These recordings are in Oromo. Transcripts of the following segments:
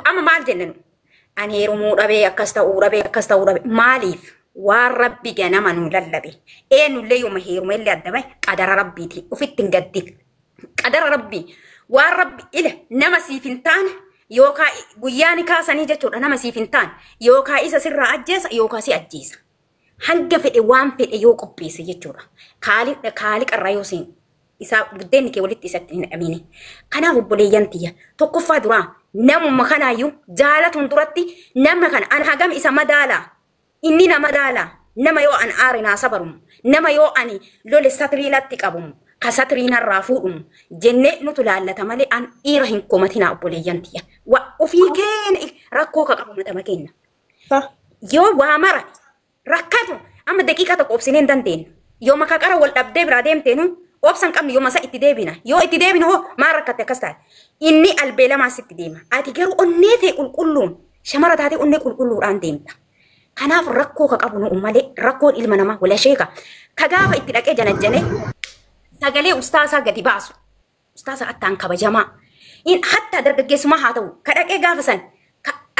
Amma maal jenna nu? Ani heerumuu dhabee, akkas ta'uu dhabee, akkas ta'uu dhabee. Maaliif? Waan Rabbi ganama nu lallabe. Eenyullee yooma heeruma illee adda bahe qadara Rabbiiti. Ofitti hin gaddin. Qadara Rabbii. Waan Rabbi ila nama siif hin taane yookaan guyyaa ni kaasanii jechuudha, nama siif hin taane yookaan isa sirraa ajjeesa yookaan si ajjeesa. Hanga fedhe waan fedhe yoo qopheesse jechuudha. Kaaliqarraa yoo siin isaa buddeenni kee walitti isatti hin hidhamini. Kanaaf obboleeyyan tiyya, tokkoffaa duraa namuma kanaayyuu jaalatuun duratti nama kana an hagam isa madaalaa, inni na madaalaa, nama yoo an aare naa sabarumu, nama yoo ani lole satriinatti qabumu, ka satriinarraa fuudhumu jennee nutu laallata malee an dhiira hin komatinaa, obboleeyyan tiyya. Ofii keenya rakkoo ka qabu matama keenya. Yoo waa mara rakkatu amma daqiiqaa tokko obsinee hin dandeenyu. Yoo makaa qara wal dhabdee biraa deemteenu obsa hin qabnu, yoo masa itti deebina. Yoo itti deebinu hoo maal rakkatte akkas taate? Inni albee lamaa sitti deema. Ati garuu onnee ta'e qulqulluun shamara taatee onnee qulqulluudhaan deemta. Kanaaf rakkoo ka qabu nu malee rakkoon ilma namaa wala sheeka. Ka gaafa itti dhaqee janajjanee sagalee ustaasaa gadi baasu. Ustaasa attaan kabajamaa. In hatta dargaggeessumaa haa ta'u ka dhaqee gaafa san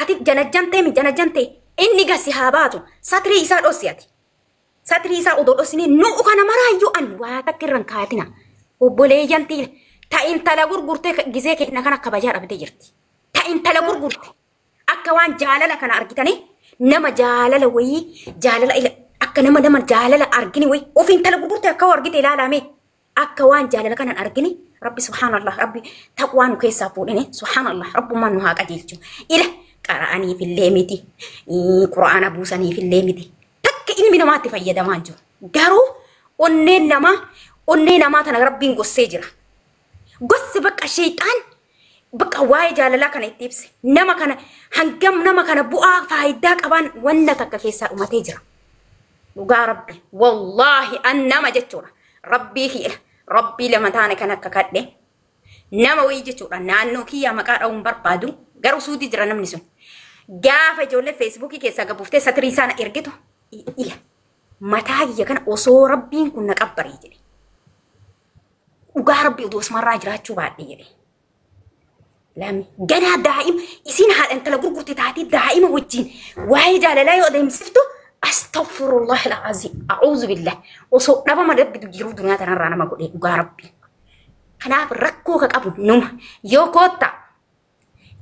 ati janajjantee mi janajjantee inni gasi haa baatu, satrii isaa dhossi ati. Satrii isaa odoo dhossinee nu kana maraayyuu an waa takka irra hin kaatina. Obboleeyyan tiyya, ta intala gurgurtee gisee kenna kana kabajaa dhabdee jirti. Ta intala gurgurte akka waan jaalala kana argitanii nama jaalala wayii jaalala akka nama jaalala argini wayii of intala gurgurte akka argite ilaalame akka waan jaalala kana argini. Rabbi, subhaanallah, Rabbi taqwaa nu keessaa fuudhine, subhaanallah, Rabbummaan nu haa qajeelchu. Ila qara'aniif illee miti, qura'aana buusaniif illee miti, takka ilmi namaatti fayyadamaa jiru. Garuu onneen namaa, onnee namaa tana Rabbiin gossee jira. Gossi bakka sheexaan bakka waa'ee jaalalaa kana itti ibse. Nama kana hangam nama kana bu'aa faayidaa qaban wanna takka keessaa dhumatee jira. Dhugaa Rabbi, wallaahi, an nama jechuudha. Rabbii kiyya, Rabbii lama taane kan akka kadhe nama wayii jechuudha. Naannoo kiyyaa maqaa dha'uun barbaadu, garuu suutii jira namni sun. Gaafa ijoollee Feesbuukii keessaa gabuuftee satirii isaan ergitu ila mataa kiyya kana osoo Rabbiin kun na qabbaree jedhe. Dhugaa Rabbi odoo asumarraa jiraachuu baadhe jedhe. Lami ganaa daa'ima isiin haadha intala gurgurte taatee daa'ima wajjin waa'ee jaalalaa yoo adeemsiftu, astaghfirullah alazim, a'uuzu billah, osoo dhabama Rabbitu jiruu duniyaa tanarraa nama godhe, dhugaa Rabbi. Kanaaf rakkoo ka qabu numa. Yoo kootta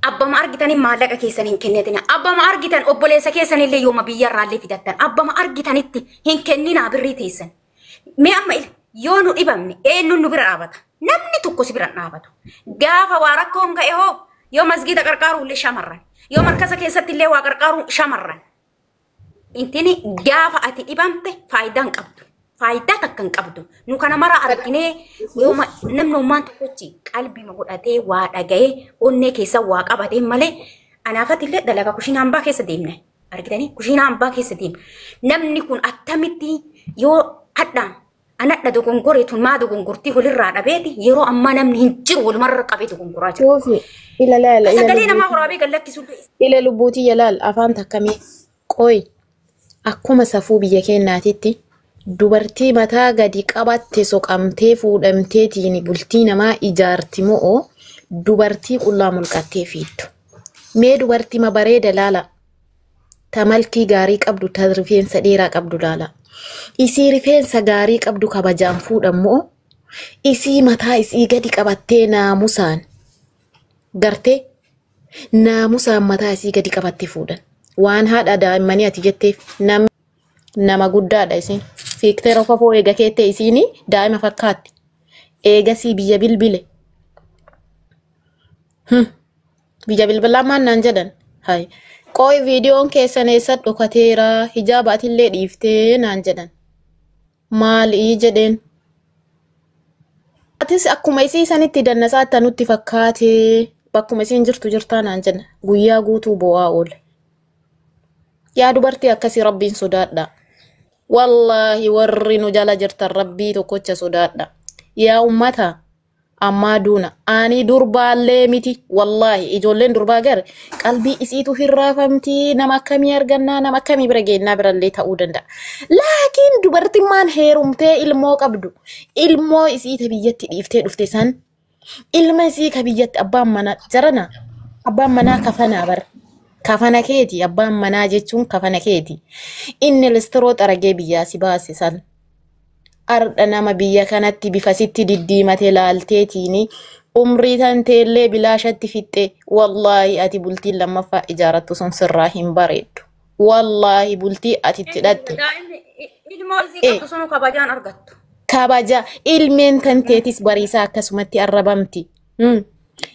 abbama argitanii maallaqa keessan hin kennitina. Abbama argitan obboleessa keessanillee yooma biyyarraallee fidattan abbama argitanitti hin kenninaa birrii teessan. Mee amma yoo nu dhibamne eenyuun nu bira dhaabata? Namni tokko si bira hin dhaabatu. Gaafa waa rakkoon ka'e hoo yoo masgiida qarqaaru illee shamarran. Yoo markasa keessatti illee waa qarqaaru shamarran. Intini gaafa ati dhibamte faayidaa hin qabdu. Faayidaa takka hin qabdu. Nu kana mara arginee yooma namni ummaan tokkochi qalbii godhatee waa dhaga'ee onnee keessa waa qabatee malee anaafati illee dalagaa kushiina hambaa keessa deemne. Argitanii, kushiina hambaa keessa deemne. Namni kun attamitti yoo hadhaan anadha dogongore tun maa dogongortii walirraa dhabeeti, yeroo ammaa namni hin jiru, walumarra qabee dogongoraa jira. Soofi ila laala ila Sagalee namaa lubbuutii waraabee gad lakkisuu ila lubbuutii yalaal afaan takkamee qoy, akkuma safuu biyya keenyaatitti dubartii mataa gadi qabatte soqamtee fuudhamteetiin bultii namaa ijaarti moo dubartii qullaa mulqattee fiiddu? Mee dubartii ma bareeda laala. Ta malkii gaarii qabdu, ta rifeensa dheeraa qabdu laala. Isii rifeensa gaarii qabdu kabajaan fuudhan moo isii mataa isii gadi qabattee naamusaan gartee naamusaan mataa isii gadi qabattee fuudhan? Waan haadha daa'immanii ati jetteef nama guddaadha isin. Fiiktee rofafoo eega keettee isiin daa'ima fakkaatti. Eegasii biyya bilbile. Biyya bilbilaa maal naan jedhan? Hay. Qooyi, viidiyoon keessan eessa dhokateera? Hijaaba atillee dhiiftee naan jedhan. Maalii jedheen? Atis akkuma isii sanitti dannasaatti nutti fakkaate, bakkuma isiin jirtu jirtaa naan jedhan. Guyyaa guutuu bo'aa oole. Yaa dubartii akkasii, Rabbiin sodaadha. Wallaahi, warri nu jala jirtan Rabbii tokkocha sodaadha. Yaa ummata ammaa duuna ani durbaallee miti, wallaahi ijoolleen durbaa gar qalbii isiitu hin raafamti, nama akkamii argannaa, nama akkamii bira geennaa birallee ta'uu danda'a. Laakiin dubartimmaan heerumtee ilmoo qabdu, ilmoo isii ta biyyatti dhiiftee dhufte san, ilma isii ka biyyatti abbaan mana jarana Abbaan manaa kafanaa bara. Kafana keeti abbaan manaa jechuun kafana keeti. Inni listiroo xaragee biyyaa si baase san. Ardha nama biyya kanatti bifa sitti diddiimate laalteetiini umrii tan teellee bilaashatti fixxe wallaahi ati bultiin lammaffaa ijaarattu sun sirraa hin bareeddu. Wallaahi bultii ati itti hidhatte. Daa'imni ilmoo isii qabdu sunu kabajaan argattu. Kabaja ilmeen tan teetis bariisaa akkasumatti arrabamti.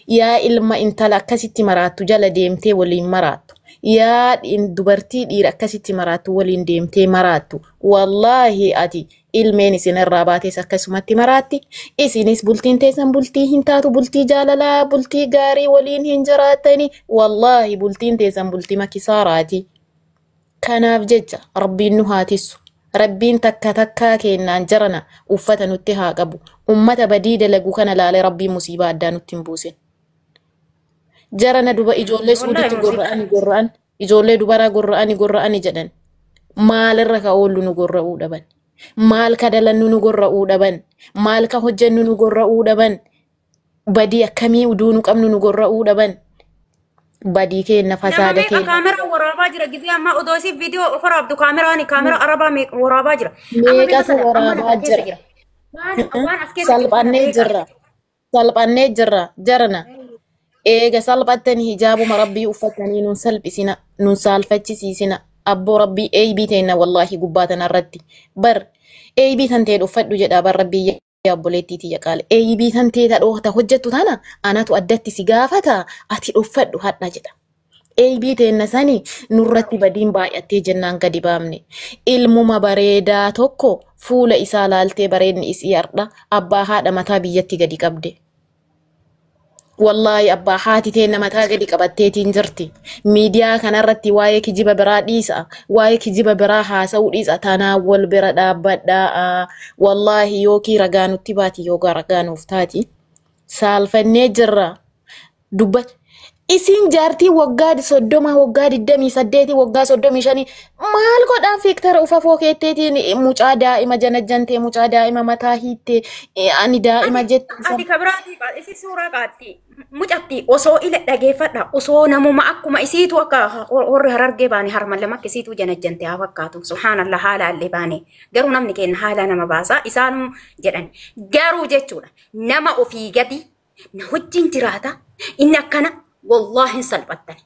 Yaa ilma intala akkasitti maraattu jala deemtee waliin maraattu. Yaa dubartii dhiira akkasitti maraattu waliin deemtee maraattu. Wallaahi ati ilmeen isin irraa baates akkasumatti maraatti. Isinis bultiin teessan bultii hin taatu bultii jaalalaa bultii gaarii waliin hin jiraattani. Wallaahi bultiin teessan bultii makisaaraati. Kanaaf jecha rabbiin nu haa tissu. Rabbiin takka takkaa kennaan jarana uffata nutti haa qabu. Ummata badii dalagu kana laalee rabbiin musiibaa addaa nutti hin buusin. Jarana duba ijoollee Wallaahi suuditti musiibaa. gorra'ani gorra'an ijoollee dubaraa gorra'ani gorra'ani jedhan. Maalirra ka oollu nu gorra'uu dhaban. Maal ka dalannu nu gorra'uu dhaban. Maal ka hojjennu nu gorra'uu dhaban. Badii akkamii uduu nu qabnu nu gorra'uu dhaban. Badii keenna Nama fasaada meeqa keenna. kaameraa waraabaa jira gisee ammaa odoo isii viidiyoo of waraabdu kaameraani kaameraa arabaa meeqa waraabaa jira. Amma meeqa Meeqatu sana amma waraabaa lafa keessa jira. jira. Waan waan as keessa jiru kana Salphannee beekaa. jirra. Salphannee jirra. Jarana. Eega salphattanii hijaabuma rabbii uffatanii nun salphisina, nun saalfachisiisina. Abboo rabbii eeybii teenna wallaahi gubbaa tanarratti. Bar eeybii tan ta'e uffadhu jedha bar rabbii yaa obboleettii tiyya qaale. Eeybii tan ta'e ta hojjettu tana anatu addatti si gaafata ati uffadhu hadha jedha. Eeybii teenna sani nurratti badiin baay'attee jennaan gadi baamne. Ilmuma bareedaa tokko fuula isaa laaltee bareedni isii hardha abbaa haadha mataa biyyatti gadi qabde. Wallaahi abbaa haati teenna mataa gadi qabatteetiin jirti. Miidiyaa kanarratti waa'ee kijiba biraa dhiisa. Waa'ee kijiba biraa haasa'uu dhiisa. Tanaan wal bira dhaabbadhaa. Wallaahi yookii ragaa nutti baati yookaan ragaa nuuf taati. Saalfannee jirra. Dubba isin jaartii waggaa 30 waggaa 28 waggaa 35 maal godhaan fiiktara ufafoo keetteetiin mucaa daa'ima janajjantee mucaa daa'ima mataa hiittee ani daa'ima Ati jettu san. ati kabiraati isi suuraa qaatti mucatti osoo ila dhageeffadha osoo namuma akkuma isiitu akka warri harargee baane harman lama akka isiitu janajjante haa fakkaatu subhaanallah haala illee baane garuu namni keenya haala nama baasa isaanuu jedhan garuu jechuudha nama ofii gadi na wajjin jiraata inni akkana wallaahi hin salphattan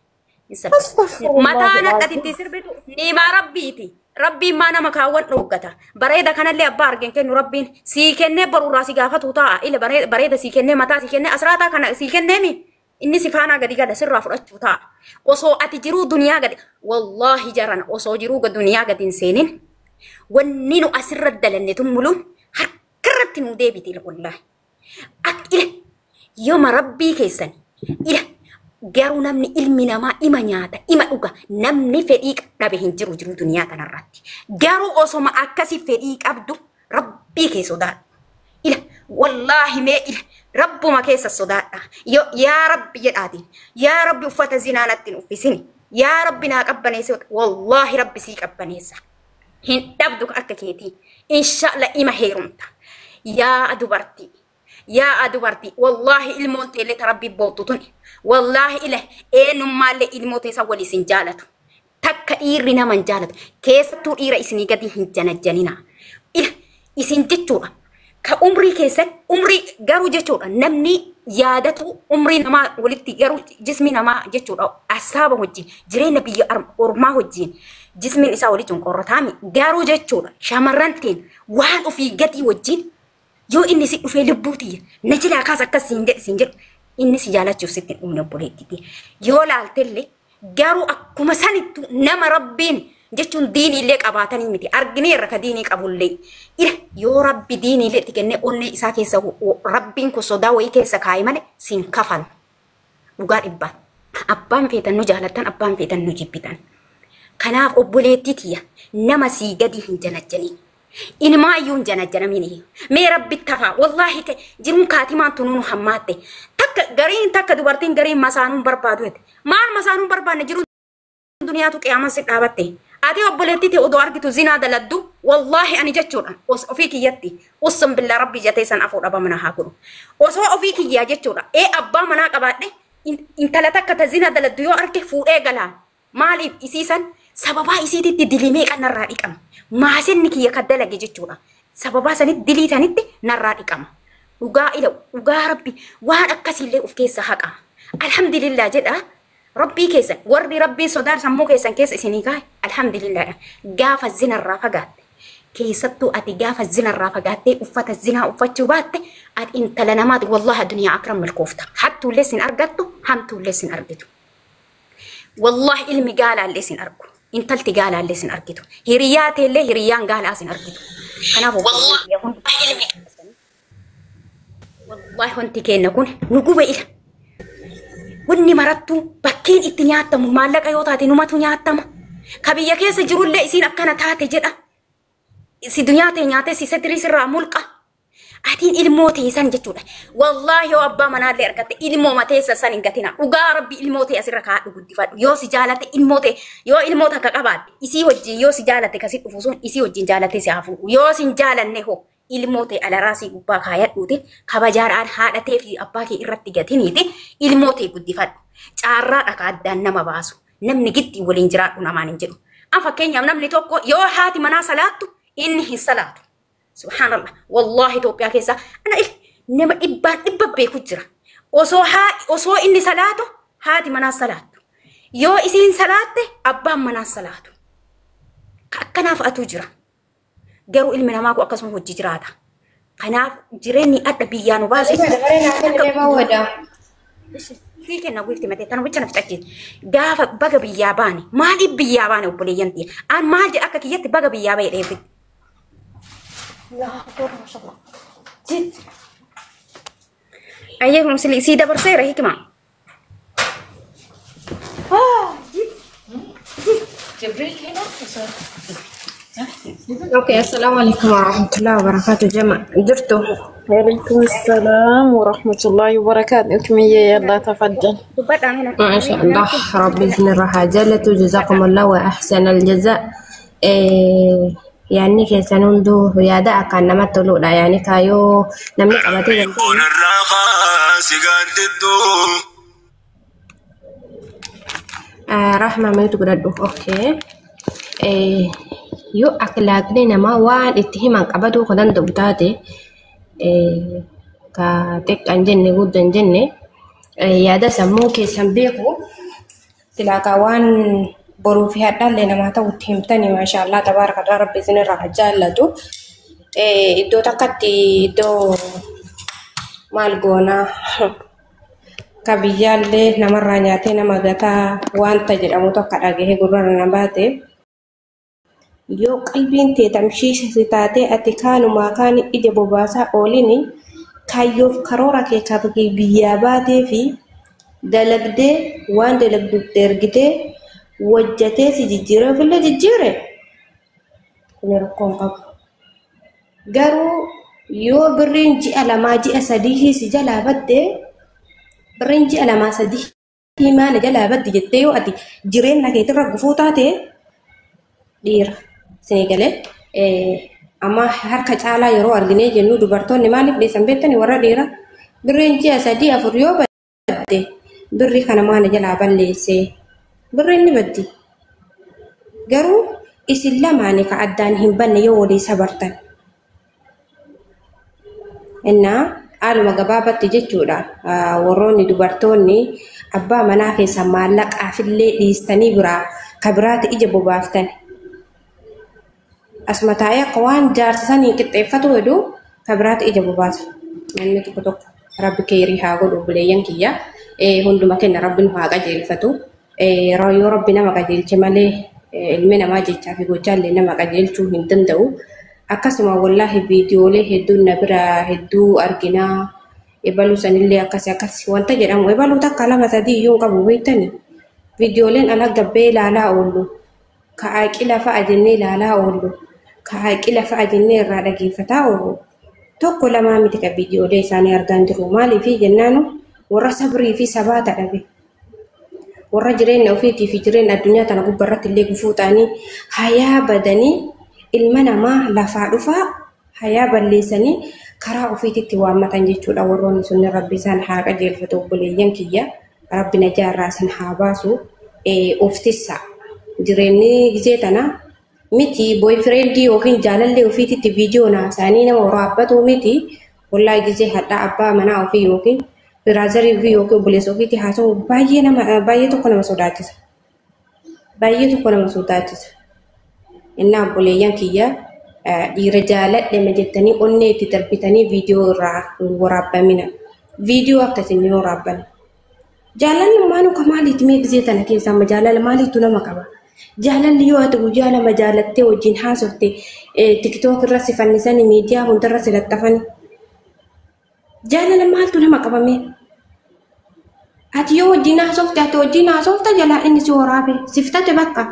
hin salphattan Astaghfirullahi mataan akka alazim. itti sirbitu niimaa rabbiiti. Rabbiin maa nama kaawwan dhooggata. Bareeda kanallee abbaa argeen kennu rabbiin sii kennee borurraa si gaafatu taa'a. Ila bareeda sii kennee mataa sii kennee asraataa kana sii kenneemi. Inni si faanaa gadi gala sirraa fudhachuu taa'a. Osoo ati jiruu duniyaa gadi wallaahi jaran osoo jiruu duniyaa gadi hin seenin wanni nu asirra dalanne tun muluun harkarratti nu deebiti wallaahi. Ak ila yooma rabbii keessan ila garuu namni ilmi namaa ima nyaata ima dhuga namni fedhii dhabe hin jiru jiru duniyaa kanarratti garuu osoma akkasi fedhii qabdu rabbii kee sodaadhu ila wallaahi mee ila rabbuma keessa sodaadha yaa rabbi jedhaatiin yaa rabbi uffata zinaa natti hin uffisini yaa rabbi naa qabbaneessa wallaahi rabbi sii qabbaneessa hin dhabdu akka keetii inshaalla ima heerumta yaa dubartii yaa dubartii wallaahi ilmoon teellee ta rabbii boottu tuni wallaahi ila eenyummaallee ilmoo teessa wal isin jaalatu takka dhiirri nama hin jaalatu keessattuu dhiira isinii gadi hin janajjanina ila isin jechuudha ka umrii keessan umrii garuu jechuudha namni yaadatu umrii namaa walitti garuu jismi namaa jechuudha asaaba wajjin jireenya biyya ormaa wajjin jismiin isaa walitti hin qorrataami garuu jechuudha shamarran teen waan ofii gadii wajjin yoo inni si dhufee lubbuu tiyya na jilaa kaas akkas siin jedhe siin jedhu inni si jaalachuuf sitti hin dhumne obboleettiti yoo laaltellee garuu akkuma sanittu nama rabbiin jechuun diiniillee qabaatanii miti argineerra ka diinii qabullee ira yoo rabbi diiniillee itti kennee onnee isaa keessa rabbiin kun sodaa wayii keessa kaa'i malee siin kafalu dhugaa dhibbaan abbaan feetan nu jaalattan abbaan feetan nu jibbitan kanaaf obboleettii tiyya nama sii gadi hin janajjaniin Ilmaayyuu hin janajjanamini. Mee rabbi tafaa wallaahi jiruun kaatimaan tunuu nu hammaatte. Takka gariin takka dubartiin gariin masaanuun barbaadu jette. Maal masaanuun barbaanne jiruun duniyaatu qiyaaman si dhaabatte. Ati obboleettii ta'e odoo argitu zinaa daladdu wallaahi ani jechuudha ofii kiyyatti ussun billaa rabbii jetee san afuu dhaba mana haa godhu. Osoo ofii kiyyaa jechuudha ee abbaa manaa qabaadhe Intala takka ta zina daladdu yoo arge fuudhee galaan. Maaliif isiisan sababaa isiititti dilii meeqa narraa dhiqama. Maasinni kiyya kan dalage jechuudha. Sababaa sanitti dilii sanitti narraa dhiqama. Dhugaa ila dhugaa rabbi waan akkasiillee of keessa haqa. Alhamdulillah jedha. Rabbii keessan warri rabbiin sodaan sammuu keessan keessa isinii kaa'e alhamdulillah gaafa zinarraa fagaatte. Keessattuu ati gaafa zinarraa fagaattee uffata zinaa uffachuu baatte ati intala namaati wallahi addunyaa akram milkoofta. Hattuullee sin argattu hamtuullee sin argitu. Wallahi ilmi gaalaallee sin argu. Intalti gaalaallee sin argitu. Hiriyaa teellee hiriyyaan gaalaa sin argitu. Kanaaf wallahi wanti kenna kun nu gube ila. Wanni marattuu bakkeen itti nyaattamu maallaqa yoo taate numatu nyaattama. Ka biyya keessa jirullee isiin akkana taate jedha. Si dunyaa ta'e nyaatee si setirii sirraa mulqa. Atiin ilmoo teessan jechuudha. Wallaahi yoo abbaa manaallee argatte ilmoo mateessa san hin gatina. Dhugaa rabbi ilmoo ta'e asirra kaa'adhu guddifadhu. Yoo si jaalate ilmoo ta'e yoo ilmoo takka qabaatte isii wajjin yoo si jaalate kasi dhufu sun isii wajjin jaalate si haa fuudhu. Yoo si hin jaalanne hoo ilmoo ta'e alaraa si gubbaa kaayadhuuti kabajaadhaan haadha ta'ee fi abbaa kee irratti gatiniiti ilmoo ta'e guddifadhu. Caarraa dhakaa addaan nama baasu. Namni giddii waliin jiraadhu namaan hin jedhu. An fakkeenyaaf namni tokko yoo haati manaa salaattu inni hin salaatu. Subhaanallah. Wallahi Itoophiyaa keessa ana nama dhibbaan dhibba beeku jira. Osoo inni salaatu haati manaa salaattu. Yoo isiin salaatte abbaan manaa salaatu. Akkanaaf atu jira. Garuu ilmi namaa kun akkasuma hojii jiraata. Kanaaf jireenyi adda biyyaa nu baase. Sii kenna guifti matee tana wicha na fixachiis. Gaafa baga biyyaa baane maaliif biyyaa baane obboleeyyan tiyya. An maal jedha akka kiyyatti baga biyyaa bahee dheefitti. Ayyee musli sii dabarseera hikima. Okay, assalamu alaikum warahmatullahi wabarakatuh. Jama jirtu. وعليكم السلام ورحمة الله وبركاته. أكمية يلا تفضل. Dubbadhaa mina. ما شاء الله ربي إذن الراحة جلت جزاكم الله وأحسن الجزاء. إيه يعني keessan hunduu yaada akkaan namatti toludha. Yani kaayoo namni qabatee danda'u. Rahma meetu godhadhu. Okay. Yoo akhlaaqni namaa waan itti himan qabatuu kan danda'u taate ka xiqqaan jenne guddaan jenne yaada sammuu keessan beeku silaa ka waan boruu fi hadhaallee namaa ta'u itti himtani maashaallah tabaarakallah rabbi isinirraa haa jaallatu. Iddoo takkatti iddoo maal goonaa ka biyyaallee namarraa nyaatee nama gataa wanta jedhamu tokko dhagahee gurrarra na baate. Yoo qalbiin tee tamshiisa taatee ati kaanumaa kaan ija bobaasaa oolini kaayyoof karoora kee kabajee biyyaa baatee fi dalagdee waan dalagdutti ergitee wajjatee si jijjiiree ofillee jijjiire kun rakkoon qabu. Garuu yoo birriin ji'a lamaa ji'a sadii si jalaa badde birriin ji'a lamaa sadii maana jalaa badde jettee yoo ati jireenya keetirra gufuu taate dhiira. Isinii galee amma harka caalaa yeroo arginee jennu dubartoonni maaliif dhiisan beektani warra dhiira birriin ji'a 3 4 yoo badde birri kana maana jalaa balleesse birriin ni baddi. Garuu isin lamaani ka addaan hin banne yoo walii sabartan. Innaa haaluma gabaabatti jechuudha warroonni dubartoonni abbaa manaa keessa maallaqaafillee dhiistanii biraa ka biraati ija bobaaftan. Asuma taa'ee akka waan jaarsa sanii qixxeeffatu heduu ka biraati ija bobaasa. Namni tokko tokko rabbi keerii haa godhu obboleeyyan kiyya. Hunduma kenna rabbi nu haa qajeelfatu. Yoo rabbi nama qajeelche malee ilmi namaa jechaa fi gochaallee nama qajeelchuu hin danda'u. Akkasuma wallaahi viidiyoolee hedduun na bira hedduu arginaa. Ebaluu sanillee akkasi akkasi wanta jedhamu ebaluu takka lama sadii iyyuu hin qabu beektani. Viidiyooleen ala gabbee ilaalaa oollu. Ka aaqila fa'a jennee ilaalaa oollu. Ka aaqila fa'a jennee irraa dhageeffataa oollu. Tokko lamaa miti ka viidiyoolee isaanii argaa jiru. Maaliif jennaanu warra sabrii fi sabaata dhabe. Warra jireenya ofiitii fi jireenya addunyaa tana gubbaarratti illee gufuu ta'anii hayaa badanii ilma namaa lafaa dhufaa hayaa balleessanii karaa ofiititti waammatan jechuudha. Warroonni sunni rabbi isaan haa qajeelfatu obboleeyyan kiyya. Rabbi najaa irraa isin haa baasu. Of tissaa. Jireenyi gizee tana miti boyfriendii yookiin jaalallee ofiititti viidiyoo naasaanii nama waraabbatu miti. Wallaahi gizee hadhaa abbaa manaa ofii yookiin biraazarii ofii yookiin obboleessa ofiitti haasa'u baay'ee nama baay'ee tokko nama sodaachisa. Baay'ee tokko nama sodaachisa. Innaa obboleeyyan kiyya dhiira jaaladhe ma jettanii onnee itti darbitanii viidiyoo irraa hin waraabbamina. Viidiyoo akkasiin hin waraabban. Jaalalli maanuu ka maaliiti mee gizee tana keessaa amma jaalala maaliitu nama qaba? Jaalalli yoo ati guyyaa lama jaalattee wajjin haasofte tiktook irra si fannisanii miidiyaa hundarra si laxxafani. Jaalala maaltu nama qabame? Ati yoo wajjin haasofte ati wajjin haasofta jalaa inni si waraabe siftate bakka.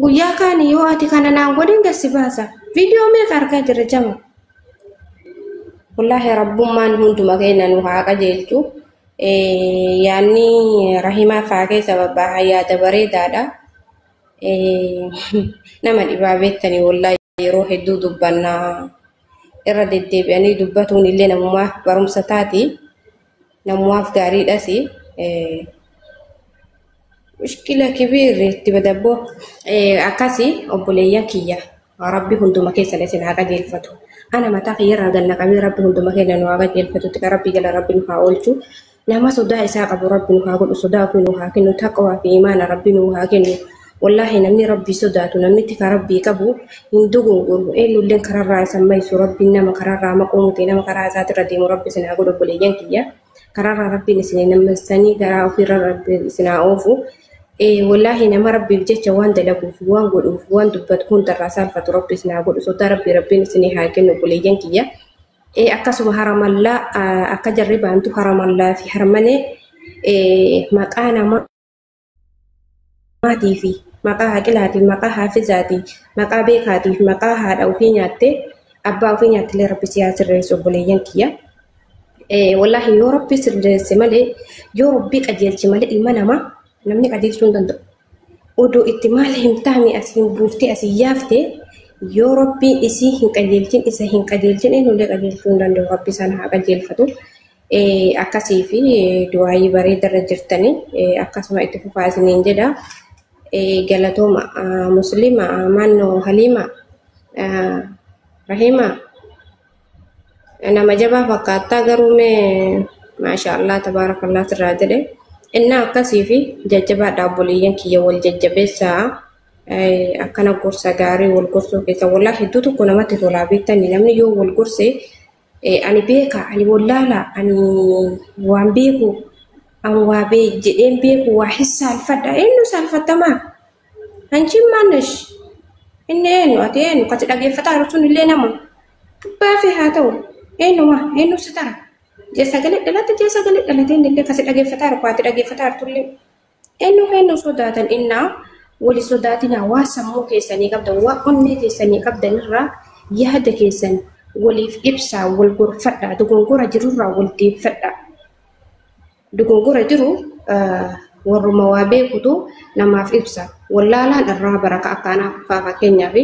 Guyyaa kaani yoo ati kana naan godhin gad si baasa. Viidiyoo meeqa argaa jirra jama. Wallaahi rabbummaan hunduma keenya nu haa qajeelchu. Yaanni Rahimaa faa keessa babbaaha yaada bareedaadha. Nama dhibaa beektanii wallaahi yeroo hedduu dubbannaa irra deddeebi'anii dubbatuun illee namumaaf barumsa taati. Namumaaf gaariidhas. Mushkila kibiirri itti badabboo akkasi obboleeyyan kiyya rabbi hunduma keessan isin haa qajeelfatu. Ana mataa kiyyarraa gannaqamee rabbi hunduma keenya nu haa qajeelfatu. Tika rabbi jala rabbi nu haa oolchu. Nama sodaa isaa qabu rabbi nu haa godhu sodaa ofii nu haa kennu taqwaa fi imaana rabbi nu haa kennu. Wallaahi namni rabbi sodaatu namni tika rabbii qabu hin dogongoru eenyulleen kararraa isa mayisu rabbiin nama kararraa maquu mute nama karaa isaatirra deemu rabbi isin haa godhu obboleeyyan kiyya. Kararraa rabbiin isin nammassanii garaa ofiirra rabbi isin haa oofu. Wallaahi nama rabbiif jecha waan dalaguuf waan godhuuf waan dubbatu hundarraa saalfatu rabbi isin haa godhu sodaa rabbii rabbiin isin haa kennu obboleeyyan kiyya. Akkasuma haramallaa akka jarri baantu haramallaa fi harmanee maqaa namaatii fi maqaa haqilaatii maqaa haafizaatii maqaa beekaatii fi maqaa haadha ofii nyaattee abbaa ofii nyaattillee rabbi si haa sirreessu obboleeyyan kiyya. Wallaahi yoo rabbi sirreesse malee yoo rabbi qajeelche malee ilma namaa namni qajeelchuu hin danda'u. Odoo itti maal hin taane asiin buuftee asiin yaaftee yoo rabbiin isii hin qajeelchin isa hin qajeelchin eenyullee qajeelchuu hin danda'u rabbi isaan haa qajeelfatu. Akkasii fi du'aayii bareedarra jirtanii akkasuma itti fufaa isiniin jedha. Galatooma Muslima Maannoo Haliima Rahima nama jabaa fakkaattaa garuu mee maashaallah tabaarakallah sirraa jedhe. Innaa akkasii fi jajjabaadha obboleeyyan kiyya wal jajjabeessaa akkana gorsa gaarii wal gorsuu keessa wallaahi hedduu tokko namatti tolaa beektanii namni yoo wal gorse ani beeka ani wallaala ani waan beeku ani waa bee jedheen beeku waa hin saalfadha eenyu saalfattamaa hanchiin maannash inni eenyu ati eenyu kasi dhageeffataa jiru sun illee nama baafee haa ta'u eenyuma eenyu si tara jee sagalee dhalate jee sagalee dhalate inni illee kasi dhageeffataa jiru ati dhageeffataa jirtullee eenyu eenyu sodaatan innaa wali sodaatinaa waa sammuu keessanii qabdan waa onnee keessanii qabdan irraa yaada keessan waliif ibsaa wal gorfadhaa dogongora jirurraa wal deeffadhaa. Dogongora jiru warruma waa beekutu namaaf ibsa. Wallaalaan irraa baraka akkanaa fa'aa fakkeenyaaf